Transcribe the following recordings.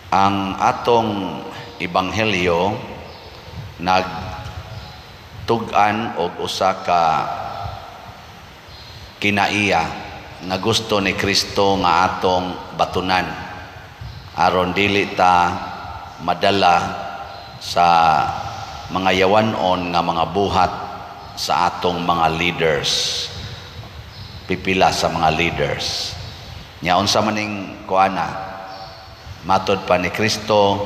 Ang atong ebanghelyo nagtug-an og usa ka kinaiya nga gusto ni Kristo nga atong batunan aron dili ta madala sa mga yawanon nga mga buhat sa atong mga leaders, pipila sa mga leaders. Nya unsa maning kuana? Matod pa ni Kristo,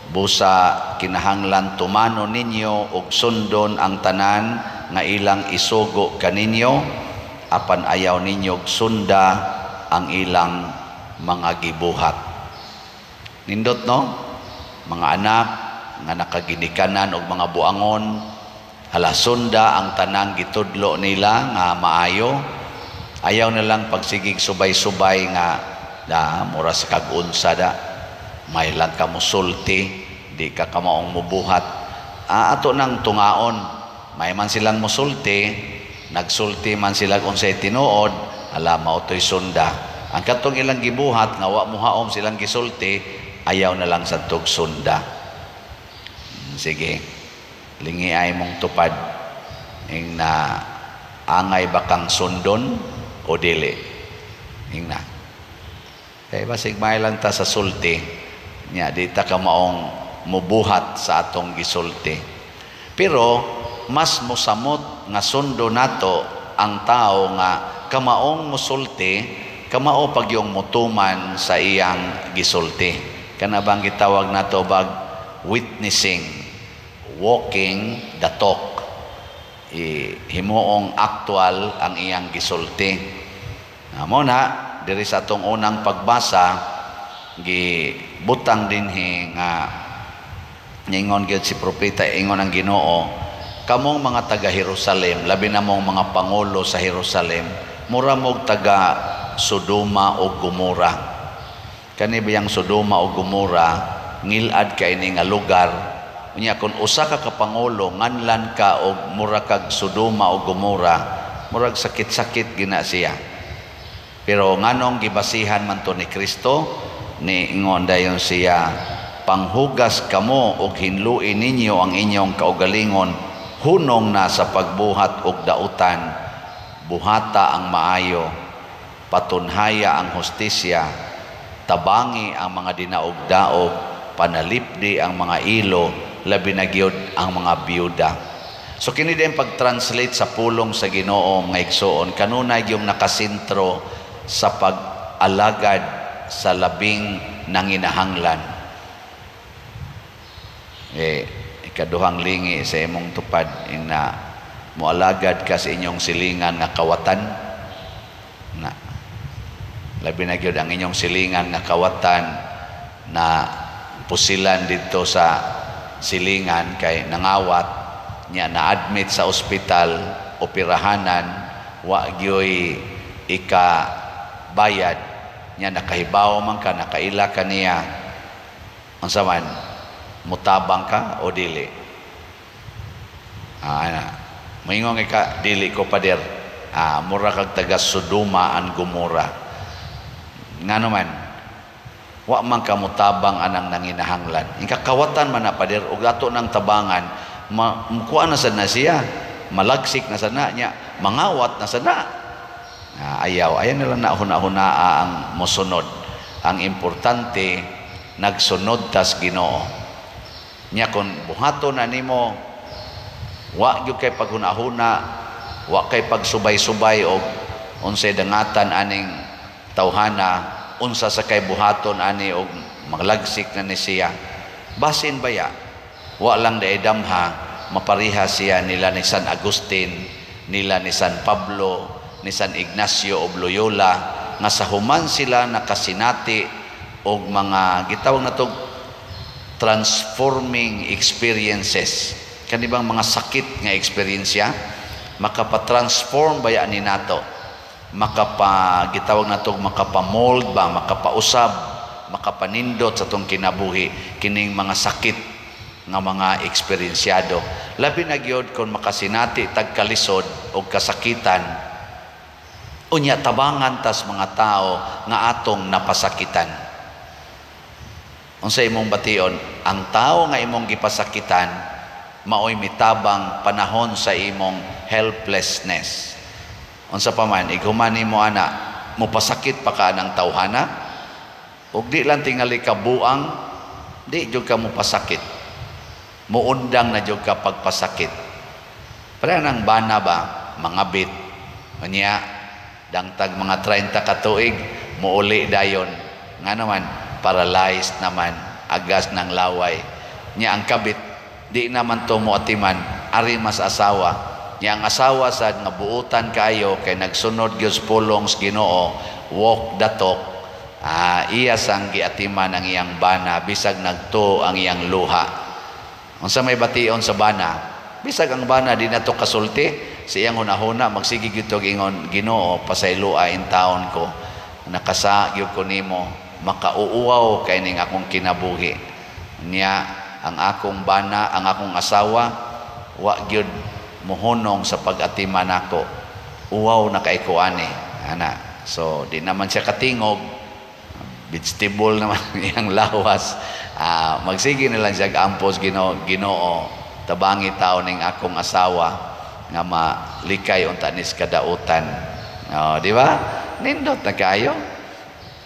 busa kinahanglan tumano ninyo og sundon ang tanan nga ilang isugo kaninyo, apan ayaw ninyo sunda ang ilang mga gibuhat. Nindot, no? Mga anak nga nakaginikanan og mga buangon, hala, sunda ang tanang gitudlo nila nga maayo. Ayaw na lang pagsigig subay-subay nga da mura sa kag-unsa da, may lang ka musulti, di ka kamaong mubuhat. Ato nang tungaon, may man silang musulti, nagsulti man sila unsay tinuod, ala, mao to'y sunda. Ang katong ilang gibuhat nga wa muhaom silang gisulti, ayaw na lang sa tug sunda. Sige, lingi ay mong tupad ing na angay bakang sundon o dili ing na. Kay basig may lang ta sa sulti nya, di ta ka maong mubuhat sa atong gisulti. Pero mas mosamot nga sundo nato ang tao nga kamaong musulti, kamao pagyong mutuman sa iyang gisulti. Kana bang gitawag nato bag witnessing, walking the talk? Himuong actual ang iyang gisulti. Amo na diri sa atong unang pagbasa, gibutang dinhi nga ingon gyud si propeta, ingon ang Ginoo, kamong mga taga Jerusalem, labi na mong mga pangulo sa Jerusalem, mura mog taga Sodoma o Gomora. Kani bayang Sodoma o Gomora, ngilad kay ini nga lugar. Unya kon usa ka kapangulo nganlan ka og mura kag Sodoma o Gomora, murag sakit-sakit gina siya. Pero nganong gibasihan man to ni Kristo? Ni ingon dayon siya, panghugas kamo og hinlui ninyo ang inyong kaugalingon, hunong na sa pagbuhat og dautan, buhata ang maayo, patunhaya ang hustisya, tabangi ang mga dinaog-daog, panalipdi ang mga ilo, labi na gyud ang mga biyuda. So kini din pag-translate sa pulong sa Ginoo, mga igsoon, kanunay yung nakasentro sa pag-alagad sa labing nanginahanglan. Eh, ikaduhang lingi sa imong tupad ina, moalagad ka sa inyong silingan nga kawatan na, labi na gyud ang inyong silingan nga kawatan na pusilan didto sa silingan kay nangawat niya, na-admit sa ospital, operahanan, wa gyoy ika bayad niya, nakahibaw man ka, nakaila ka niya, unsa man, mutabang ka o dili? Ana moingon ka, dili ko, pader. Mura kag taga Sodoma an Gomora. Ngano man wa man ka mutabang anang nanginahanglan? Ikakawatan man na, pader, ug ato nang tabangan, mukuha na sad na siya, malagsik na sad na niya, mangawat na sad na. Ayaw, ayaw nila na huna-hunaa ang mosunod. Ang importante, nagsunod tas Ginoo. Nya kon buhaton na nimo, wa gyud kay paghuna-huna, wa kay pagsubay-subay og unsay dangatan aning tawhana, unsa sa kay buhaton ani og maglagsik na ni siya. Basin baya, wa lang dae damha, mapariha siya nila ni San Agustin, nila ni San Pablo, ni San Ignacio of Loyola, nga sa human sila nakasinati og mga gitawag natog transforming experiences, kanibang mga sakit nga eksperyensya, makapa-transform baya ni nato, makapa gitawag natog makapa-mold ba, makapausab, makapanindot sa atong kinabuhi kining mga sakit nga mga eksperyensyado. Labi na gyud kon makasinati tag kalisod og kasakitan, unya tabangan tas mga tao nga atong napasakitan. Unsa imong bation? Ang tao nga imong gipasakitan maoy mitabang panahon sa imong helplessness. Unsa pa man, ighuman nimo ana, mopasakit pa ka ng tawhana? Ug di lang tingali ka buang, di jud ka mopasakit. Muundang na jud ka pagpasakit. Pareha ng bana ba, mangabit. Unya, dangtag mga 30 ka tuig, muuli dayon. Nga naman, paralyzed naman, agas ng laway. Nya ang kabit, di naman to moatiman, ari mas asawa. Nya ang asawa sad nga buutan kaayo kay nagsunod gyud sa pulong sa Ginoo, walk the talk. Iya sang giatiman ang iyang bana bisag nagtuo ang iyang luha. Unsa may bation sa bana? Bisag ang bana di nato kasulti, sa iyang hunahuna magsige gyud og ingon, "Ginoo, pasayloa in taon ko. Nakasa gyud ko nimo, makauuwaw kay ning akong kinabuhi." Nya ang akong bana, ang akong asawa wa gyud mohunong sa pag-atiman nako. Uwaw na kay ko ani. Ana. So di naman siya katingog, vegetable naman iyang lawas. Magsige na lang siya ampos, Ginoo, Ginoo, tabangi tao ning akong asawa nga malikay unta nis kadautan." Oh, di ba? Nindot na kayo.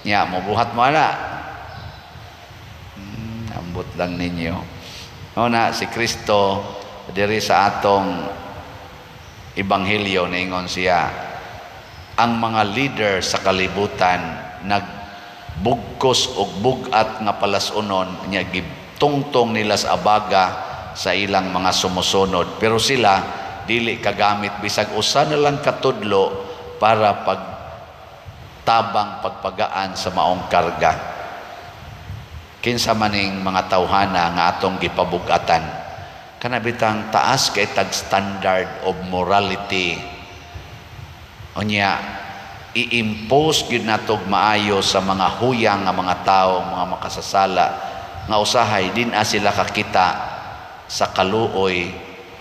Nya mobuhat mo ana. Ambot lang ninyo. O na si Kristo diri sa atong ebanghelyo, niingon siya ang mga leader sa kalibutan nagbugkos og bug-at nga palas-unon nya gitungtong nila sa abaga sa ilang mga sumusunod, pero sila dili kagamit bisag usa na lang katudlo para pag tabang pagpagaan sa maong karga. Kinsa maning mga tawhana nga atong gipabug-atan? Kana bitang taas kay tag standard of morality, unya i-impose gyud natog maayo sa mga huyang nga mga tao, mga makasasala, nga usahay din a sila kakita sa kaluoy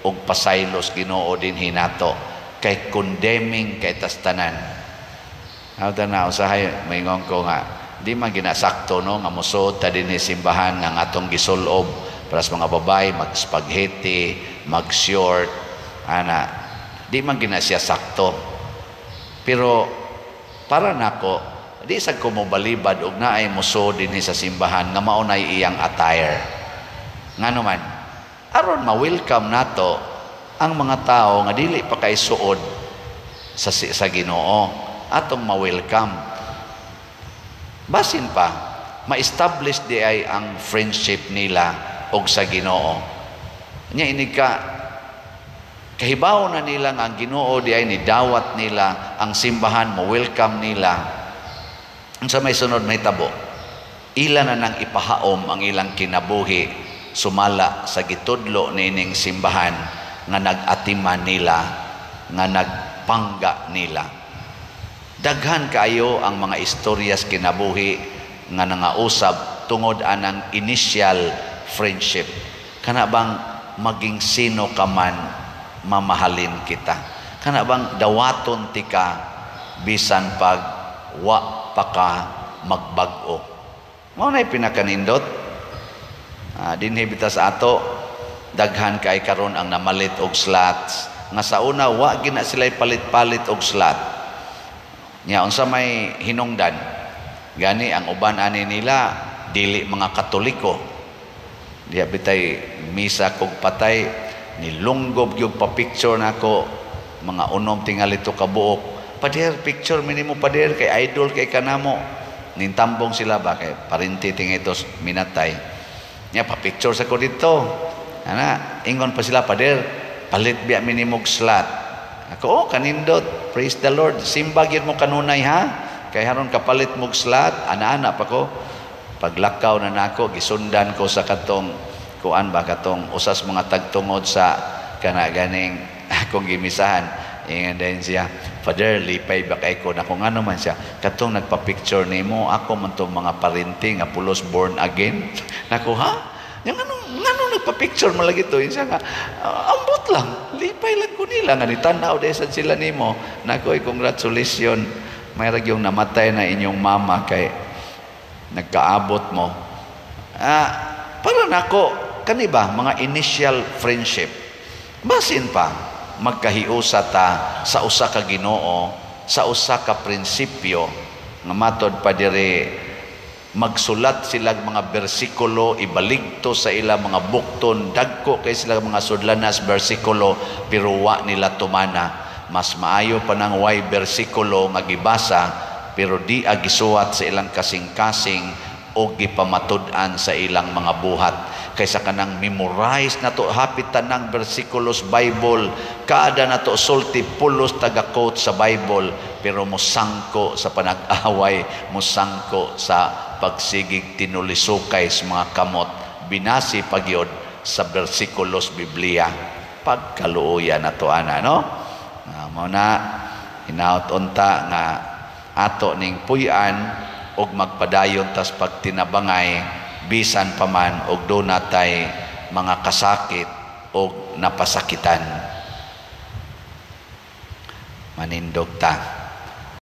ug pasaylos Ginoo dinhi nato, kay condemning kay tas tanan. Hawda na usahay maingon ko nga di man ginasakto, no, nga mosud ta dinhi simbahan nga atong gisulob para sa mga babae mag spaghetti, mag short ana, di man gina siya sakto. Pero para nako, di sad ko mobalibad og naay mosud dinhi sa simbahan nga mao nay iyang attire. Ngano man, aron ma-welcome nato ang mga tao nga dili pa kay suod sa Ginoo, atong ma-welcome. Basin pa ma-establish di ay ang friendship nila og sa Ginoo. Nya inig ka kahibaw na nila nga ang Ginoo di ay nidawat nila, ang simbahan mo welcome nila. Unsa may sunod mahitabo? Ila na nang ipahaom ang ilang kinabuhi sumala sa gitudlo niining simbahan nga nag-atiman nila, nga nagpangga nila. Daghan kaayo ang mga istoryas kinabuhi nga nangausab tungod anang initial friendship. Kana bang maging sino ka man, mamahalin kita? Kana bang dawaton tika bisan pag wa pa ka magbag-o? Mao nay pinakanindot. Dinhi bitaw sa ato, daghan kay karon ang namalit og slots nga sa una wa gina sila palit-palit og slot. Nya unsa may hinungdan? Gani ang uban ani nila dili mga Katoliko. Diya bitay misa kog patay, nilunggob gyud pa picture nako, mga unom tingali to kabuok. "Pader, picture minimo, pader, kay idol kay kanamo." Nintambong sila ba kay parinti tingi tos minatay. Nya pa picture sa ko dito. Ana, ingon pa sila, "Pader, palit biya minimog slot." Ako, "Oh, kanindot, praise the Lord. Simba gyud mo kanunay ha. Kay haron kapalit mog slot." Ana-ana pa ko. Paglakaw na nako, gisundan ko sa katong kuan ba, katong usas mga tagtungod sa kana ganing akong gimisahan. Ingon din siya, "Father, lipay ba kay ko?" Nako, ngano man siya? "Katong nagpa-picture nimo, ako man tong mga parinti nga pulos born again." Nako, "Ha? Yang ano, ngano nagpa-picture mo lagi to?" Siya nga, "Ambot lang, lipay lang ko nila, nga nitanaw desan sila nimo." Nako, congratulations. May yung namatay na inyong mama kay nagkaabot mo. Para nako kani ba mga initial friendship, basin pa magkahiusa ta sa usa ka Ginoo, sa usa ka prinsipyo nga matod pa diri, magsulat sila mga bersikulo, ibaligto sa ila mga bukton, dagko kay sila mga sudlanas bersikulo, pero wa nila tumana. Mas maayo pa nang way bersikulo nga gibasa pero di agisuwat sa ilang kasing-kasing o gipamatud-an sa ilang mga buhat kaysa kanang memorize nato hapit tanang bersikulos Bible, kada nato sulti pulos taga-quote sa Bible, pero mosangko sa panag-away, mosangko sa pagsigig tinulisukay sa mga kamot, binasi pagyod sa bersikulos Biblia. Pagkaluoya nato ana, no? Mao na hinaut unta nga ato ning puy-an og magpadayon tas pagtinabangay bisan pa man og duna tay mga kasakit og napasakitan. Manindog ta.